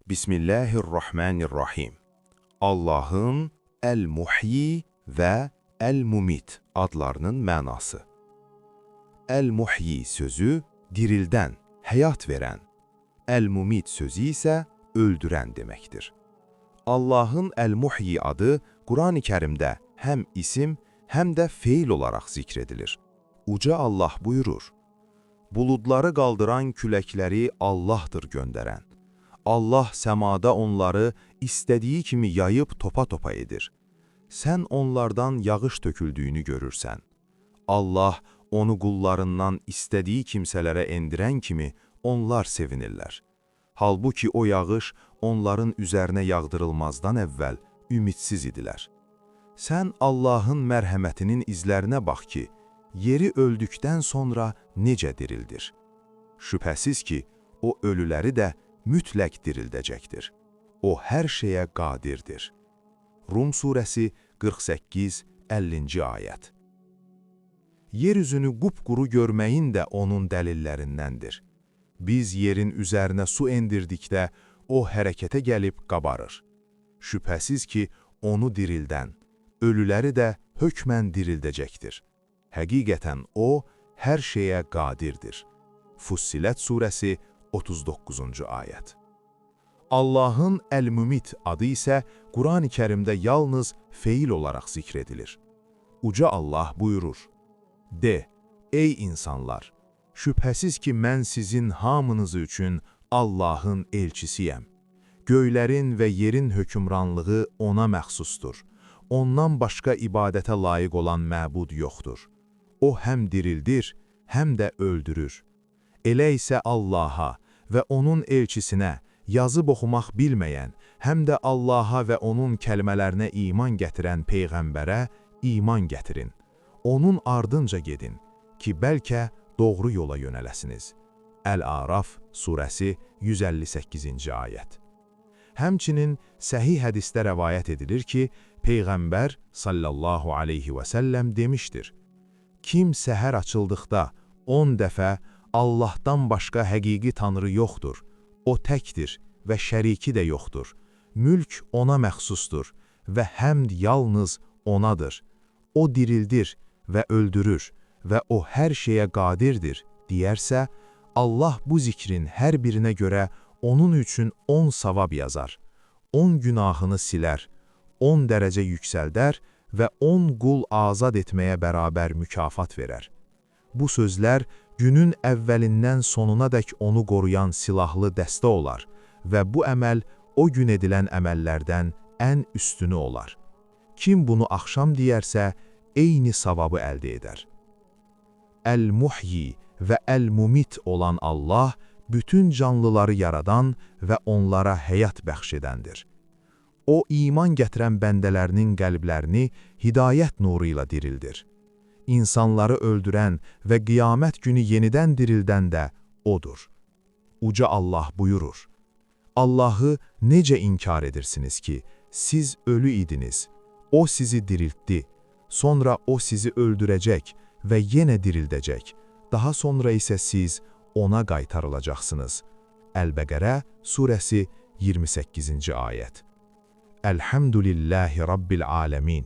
Bismillahirrahmanirrahim. Allahın Əl-Muhyi və Əl-Mumit adlarının mənası. Əl-Muhyi sözü dirildən, həyat verən, Əl-Mumit sözü isə öldürən deməkdir. Allahın Əl-Muhyi adı Qurani Kərimdə həm isim, həm də feil olaraq zikr edilir. Uca Allah buyurur: Buludları qaldıran küləkləri Allahdır göndərən. Allah səmada onları istədiyi kimi yayıb topa-topa edir. Sən onlardan yağış töküldüyünü görürsən. Allah onu qullarından istədiyi kimsələrə endirən kimi onlar sevinirlər. Halbuki o yağış onların üzərinə yağdırılmazdan əvvəl ümidsiz idilər. Sən Allahın mərhəmətinin izlərinə bax ki, yeri öldükdən sonra necə dirildir. Şübhəsiz ki, o ölüləri də mütləq dirildəcəkdir. O hər şeyə qadirdir. Rum surəsi 48-50-ci ayət. Yeryüzünü qupquru görməyin də onun dəlillərindəndir. Biz yerin üzərinə su endirdikdə o hərəkətə gəlib qabarır. Şübhəsiz ki, onu dirildən, ölüləri də hökmən dirildəcəkdir. Həqiqətən o, hər şeyə qadirdir. Fussilət surəsi 39-cu ayət. Allahın Əl-Mümit adı isə Qurani Kərimdə yalnız feil olaraq zikr edilir. Uca Allah buyurur: De, ey insanlar, şübhəsiz ki mən sizin hamınız üçün Allahın elçisiyəm. Göylərin və yerin hökmranlığı ona məxsusdur. Ondan başqa ibadətə layiq olan məbud yoxdur. O həm dirildir, həm də öldürür. Elə isə Allaha və onun elçisinə yazıb oxumaq bilməyən, həm də Allaha və onun kəlmələrinə iman gətirən peyğəmbərə iman gətirin. Onun ardınca gedin ki, bəlkə doğru yola yönələsiniz. Əl-Araf surəsi 158-ci ayət. Həmçinin səhih hədisdə rəvayət edilir ki, Peyğəmbər sallallahu aleyhi və səlləm demişdir: Kim səhər açıldıqda 10 dəfə Allahdan başqa həqiqi tanrı yoxdur, o təkdir və şəriki də yoxdur. Mülk ona məxsusdur və həmd yalnız onadır. O dirildir və öldürür və o hər şeyə qadirdir deyərsə, Allah bu zikrin hər birinə görə onun üçün 10 savab yazar, 10 günahını silər, 10 dərəcə yüksəldər və 10 qul azad etməyə bərabər mükafat verər. Bu sözlər günün əvvəlindən sonuna dək onu qoruyan silahlı dəstə olar və bu əməl o gün edilən əməllərdən ən üstünü olar. Kim bunu axşam deyərsə, eyni savabı əldə edər. Əl-Muhyi və Əl-Mumit olan Allah, bütün canlıları yaradan və onlara həyat bəxş edəndir. O, iman gətirən bəndələrinin qəlblərini hidayət nuru ilə dirildir. İnsanları öldürən və qiyamət günü yenidən dirildən də O'dur. Uca Allah buyurur: Allahı necə inkar edirsiniz ki, siz ölü idiniz, O sizi diriltdi, sonra O sizi öldürəcək və yenə dirildəcək, daha sonra isə siz ona qaytarılacaqsınız. Əl-Bəqərə surəsi 28-ci ayət. Elhamdülillahi Rabbil aləmin.